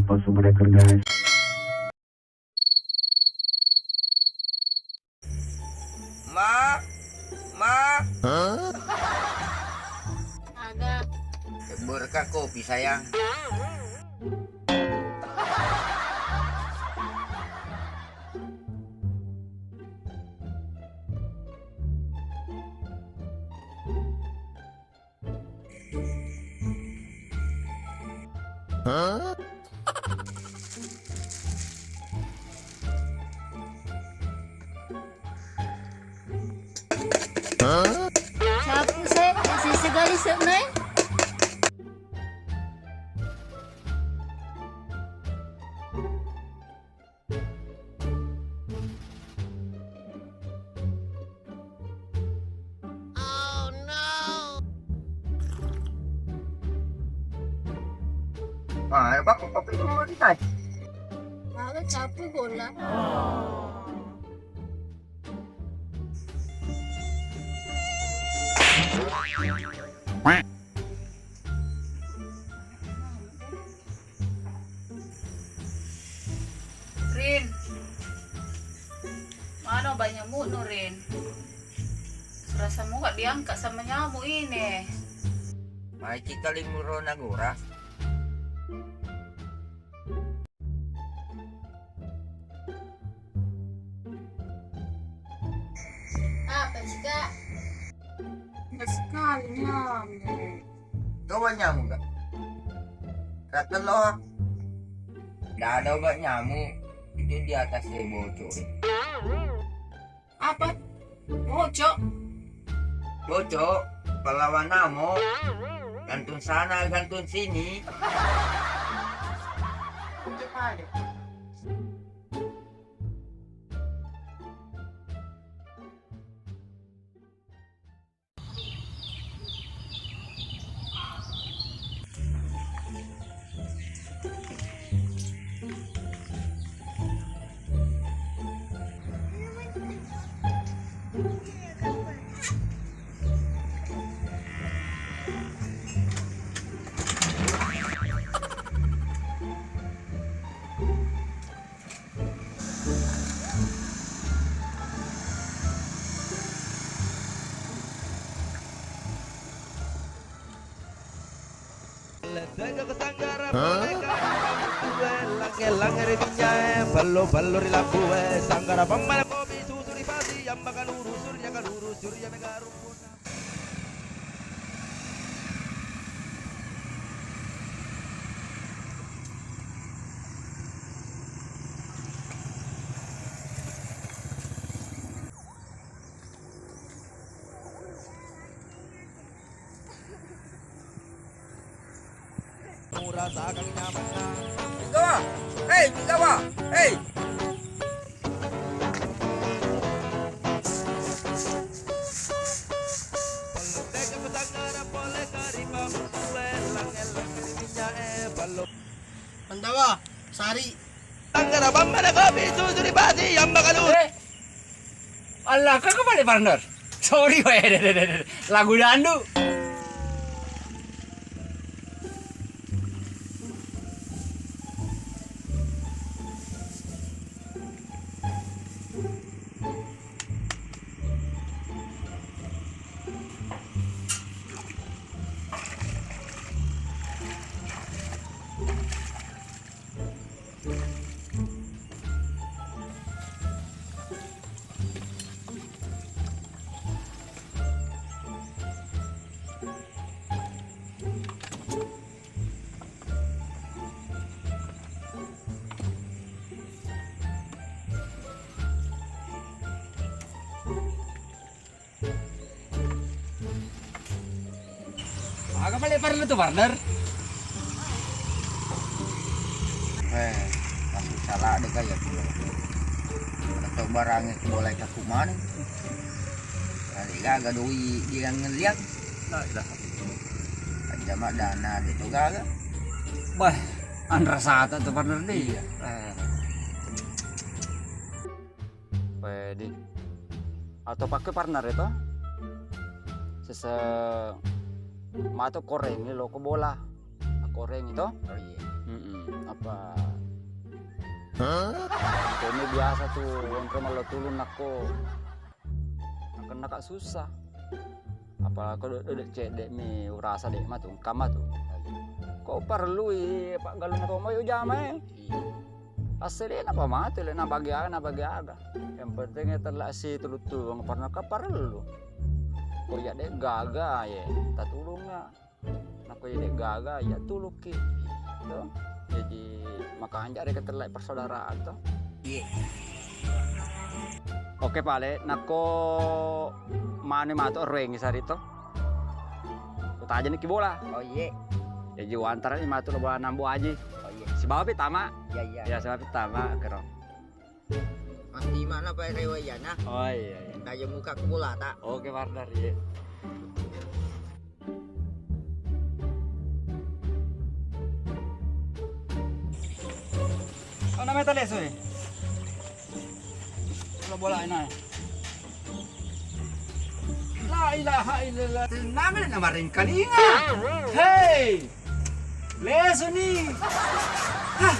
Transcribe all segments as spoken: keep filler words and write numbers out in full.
Langsung breaker, guys. Ma, ma. Aga. Berkah kopi, sayang. Sapu se, sese gali se, Nay. Ah, ya, Pak, kopi dulu, Nay. Malah capek bola. Rin, mano banyak munu, Rin? Serasa muka diangkat sama nyamuk ini. Mai kita limuro nagura. Apa sih, Kak? Enggak sekali nyamuk. Coba nyamuk, Kak. Kak, telur. Nggak ada obat nyamuk. Itu di atas saya bocor. Apa? Bocok? Bocok, pahlawan namo. Gantung sana, gantung sini. Lange-lange ri minyae, ballo-ballo ri labbue, sanggara pammana kopi susu ri pasi, amba kaluru, surya kaluru, surya mega rumpuna. Murasakang nyamanna. Tigawa, hei, tigawa, hei. Pandawa, Sari. Tanggara bambara kopi susu ri pasi, amba kalu. Eh, Allah, kaka balik, partner. Sorry, weh. Lagu dandu. Aga pale parellu tu, partner? Eh, masuk salah deh kayak tu. Atau barangnya boleh kaku mana? Ada gaga doi dia yang ngeliat. Nah, dah. Aja mak dana deh tu gaga. Bah, anrasata tu, partner, deh. Iya. Eh. Wedi. Atau pakai, partner, itu? Sese mato koreng lo ko bola. Koreng itu? Oh, iya. Mm-mm, apa? Hah? Kami biasa tu wonro mello tulung nakko nakennaka susah. Apalagi ko dek cedde mi urasa dek matu, engka matu. Ko parellui paggalung to mai ujama e. Iya. Asli apa matu le na bagi aga, na bagi aga. Yang penting tella si tulung-tulung pernah ka parellu. Ko iya dek gaga ye, tatulunga. Nakko iya dek gaga, iya tulukki. To. Jadi makanja rekeng tella persaudaraan to. Iya. Oke pale, nakko manu matu roengi sari to. Utajani ki bola. Oh iya. Jadi wantara ni matu lo bola nambu aji. Oh iya. Sibawa pi tama. Iya iya. Ya sibawa pi tama kero. Mati mana pa rewa iyana? Oh iya iya. Kaja muka bola ta. Oke partner iya. Oh, namanya tadi sui. Bola bola ini. La ilaha illallah. Namanya nama ringkalinga. Hei. Lesu ni. Hah.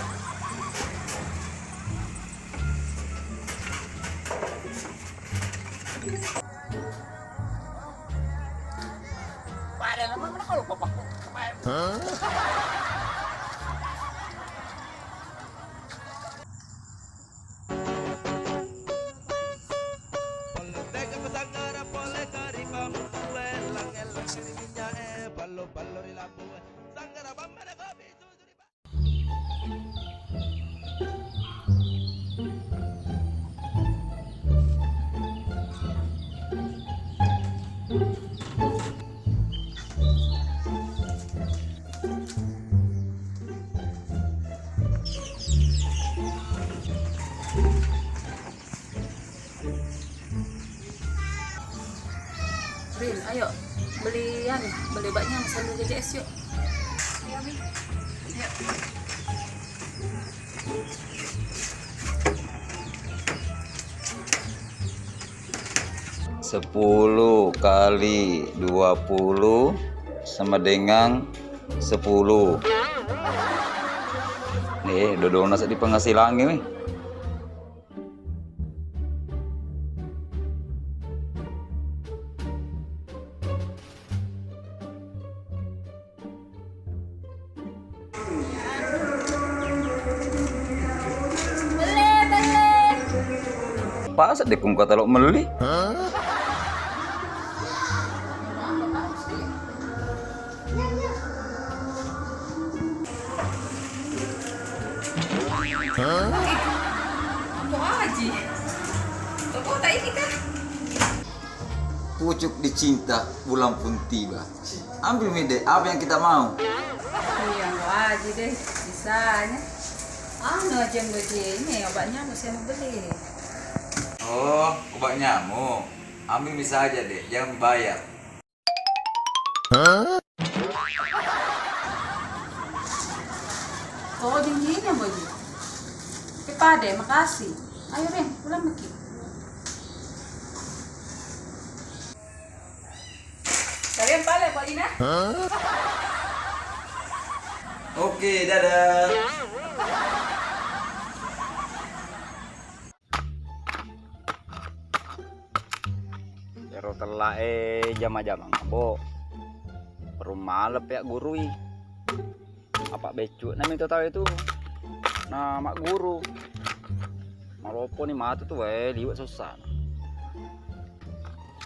Rin, ayo beli anu, beli baknya sama sambal J J S yuk. Iya, Mi. Yuk. Sepuluh kali dua puluh sama dengan sepuluh. Eh, dodona seddi penghasilannya, weh. Pas deh kung kata lo melli. Apa aja? Toko tak ini kan? Pucuk dicinta, pulang pun tiba. Ambil mi dek, apa yang kita mau? Iya, mau aja deh, bisanya. Anu aja yang begini, obatnya mau saya mau beli. Oh, obat nyamuk. Ambil mi saja dek, jangan bayar. Oh, janjinya mau ji. Oke, Pak deh, makasih. Ayo, Ren, pulang maki. Kalian balik, Pak Lina? Oke, dadah. Ero tellae jama-jama mabo. Perummalep ya gurui. Apa beccu na minta tau itu na magguru. Maropo ni matu tu wae liwat susah.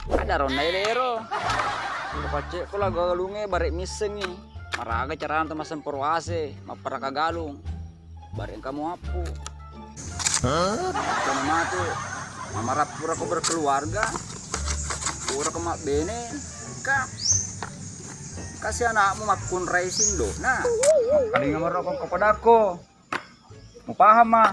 Ada ronda lero. Pacce ko la galunge barek missengi. Maraga carana to masemporo ase, mapparaka galung. Barek engka muappu. Hah? Kono matu mamarappu rako berkeluarga. Pura ko mabbene ka. Kasi anakmu makkunrai sindo. Nah, kalinga maroko ko padako. Mupaham ma.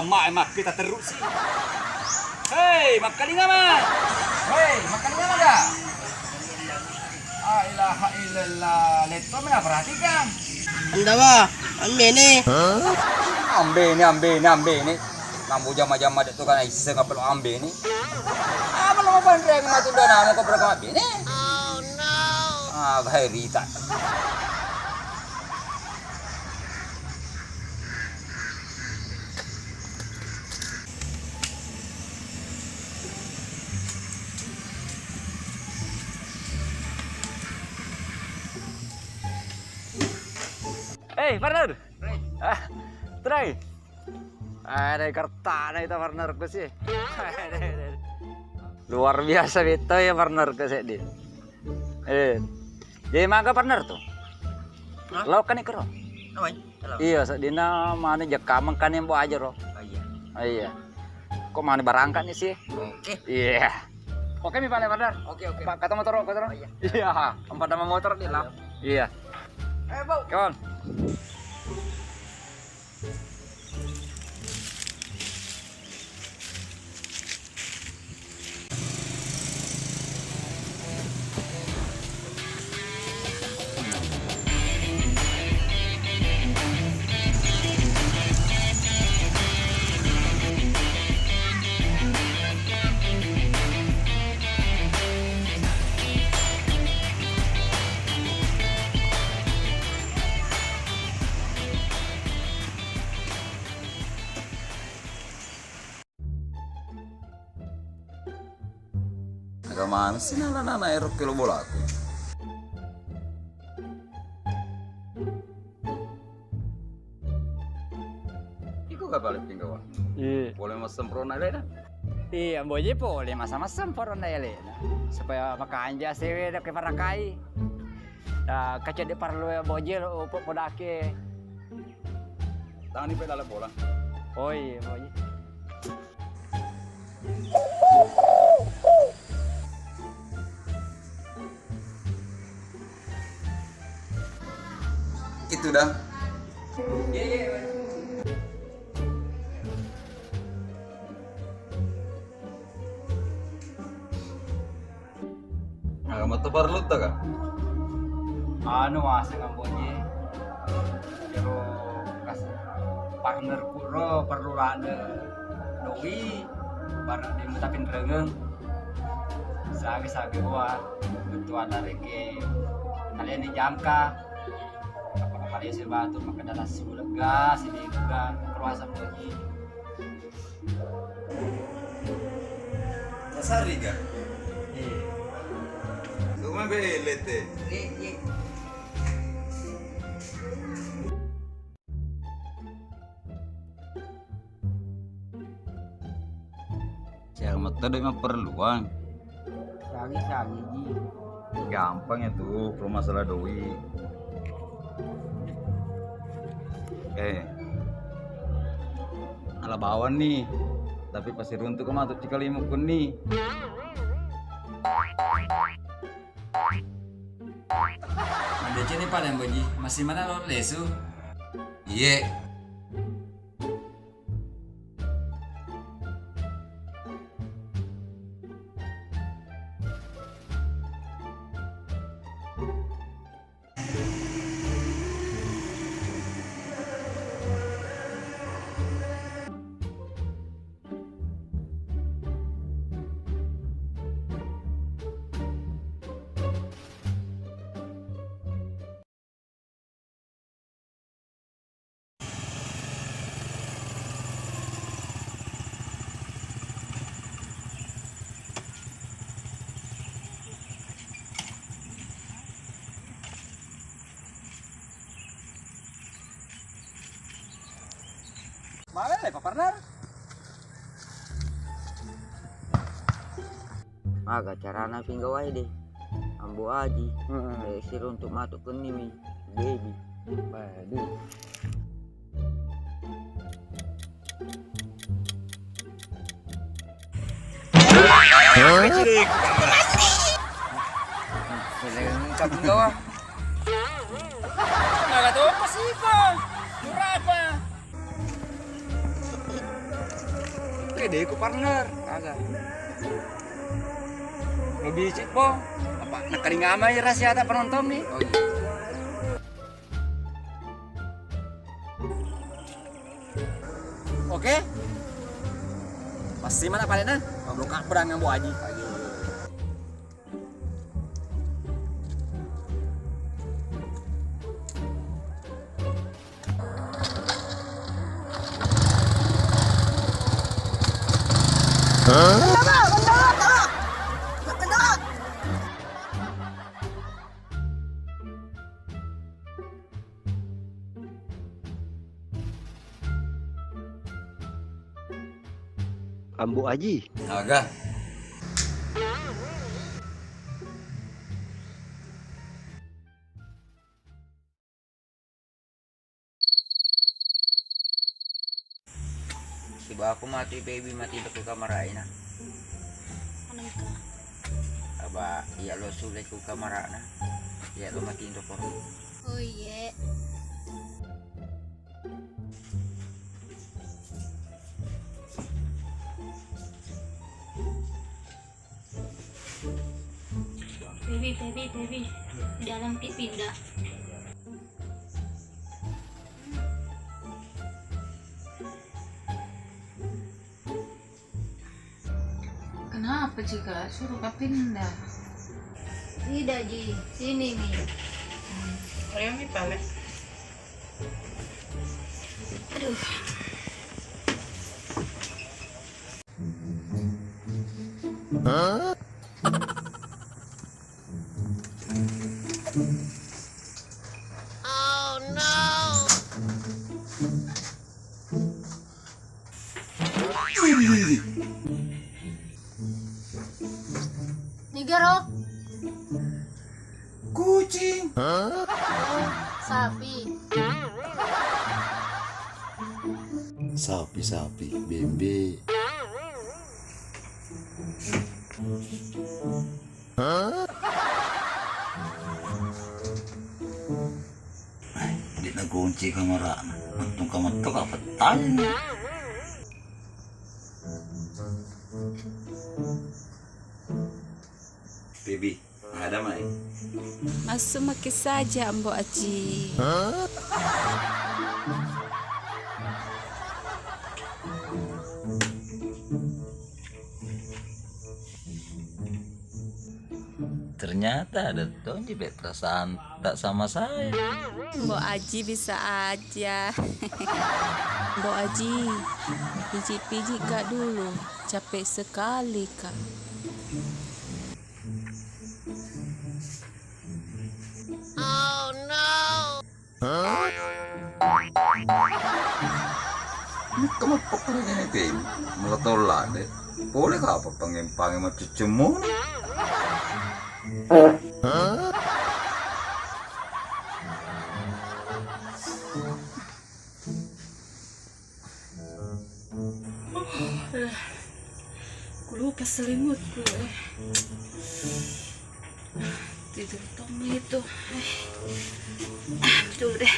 Ma, makkita terru si. Hei, makkalinga ma. Hei, makkalinga ma ga? La ilaha illallah, letto mena perhatikan. Anda wa, ambene. Ambene, ambene, ambene. Nambu jama-jama de tu kan isseng apa lo ambene. Apa lo mapanreng matu dona mo ko berapa ambene? Ah, bahaya rita. Eh, partner. Ah, try. Ada kertana itu partnerku sih. Luar biasa beto ya partnerku sih di. Eh, jadi maga partner tu? Hah? Lau kan ikro. Namanya? Halo. Iya, sedina mana jaka mengkani bo aja ro. Oh, iya. Oh, iya. Kok mana barangkat nih sih? Oke. Iya. Oke mi pale partner. Oke, oke. Pak, kata motor, kata motor. Oh, iya. Iya, empat nama motor di lap. Iya. Eh, Bau. Kawan. Aga maneng si nana-nana ero kelo bolaku. Iko ga balik pinggawa? Iya. Boleh masem pro na elena? Iya, boje pole masa-masa pro na elena. Supaya makanja sewe da ke parakai. Da kacede parlu ya boje lo upo podake. Tangani pe lala bola. Oh iya, boje. Itu dah. Nah, mata parlutta ka? Anu, aseng amboje. Ero kas partnerku ro perlu rada doi, barang dia tapi nerengeng. Sage-sage wa, betul ada reke. Kalian di jangka. Apa-apa dia sebatu, maka dalam sudah gas, ini juga keluar amboje. Nasariga? Iya. Cuma bele te. Iya, iya. Siapa metto doi mapperluang? Sagi-sagi ji. Gampang itu kalau masalah doi. Eh, ala bawang nih, tapi pasti runtuk matu cikalimu kunni. Madeceng ni paling boji, masih mana lo lesu? Iye. Malele, Pak Partner. Aga carana pinggawai de, Ambo Aji. Heeh. Eh, siruntuk matu kenni mi, baby. Waduh. Selengkap enggak, wah. Malah tuh apa sih, Pak? Berapa? Oke deh, ku partner. Aga. Lebih cek po. Apa nakaringamai rahasiata penonton nih? Oh, iya. Oke. Pasti mana paling nah? Belum kak pedang yang bawa aji. Ambo Aji. Aga. Sibawa ku matu i Pebi matinro ku kamarae na. Manengka. Aba iya lo sule ku kamarana. Iya lo matinro koro. Oh iye. Pebi, Pebi, Pebi. Jalan pi pindah. Kenapa, Cika? Suruh kak pindah. Tidak, Ji. Sini, Mi. Ayo, Mi, balik. Aduh. Nigero. Kucing. Sapi. Sapi, sapi, bembe. Di nakunci kamarana, mettung kametto ka pettai. Baby. Ada mai. Massu maki saja, Ambo Aji. Ternyata ada tonji be perasaan tak sama saya. Ambo Aji bisa aja. Ambo Aji, pijik-pijik kak dulu. Capek sekali kak. Mekka mappakkuro jene pemi, mala tau ladde. Pole kapa pangempange maccuccummu. Kulupa selimutku, eh. Tidur tommi itu. Eh. Dulu deh.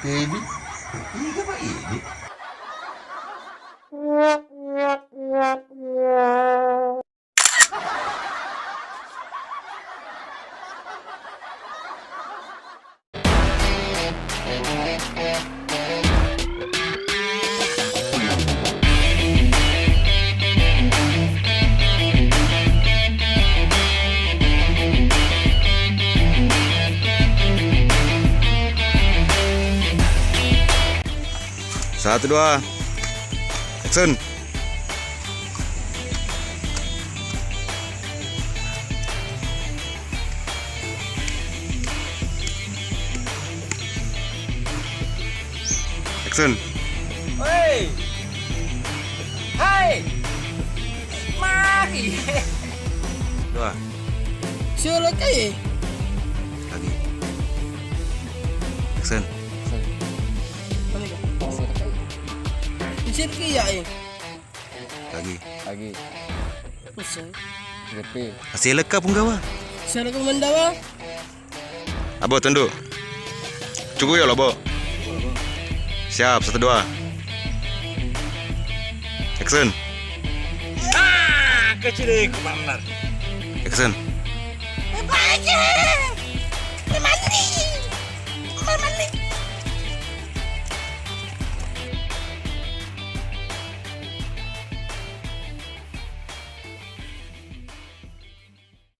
Baby, ini apa ini? Satu, dua. Action. Action. Woi. Hai. Maki. Dua. Siapa kai? Lagi. Action. Di sini ki ya, eh. Lagi. Lagi. Pusing. Gepi. Aselekka punggawa. Aselekka mendawa. Abo, tunduk. Cukup ya lo, Bo. Siap, satu, dua. Action. Ah, kecil, Komandan. Action.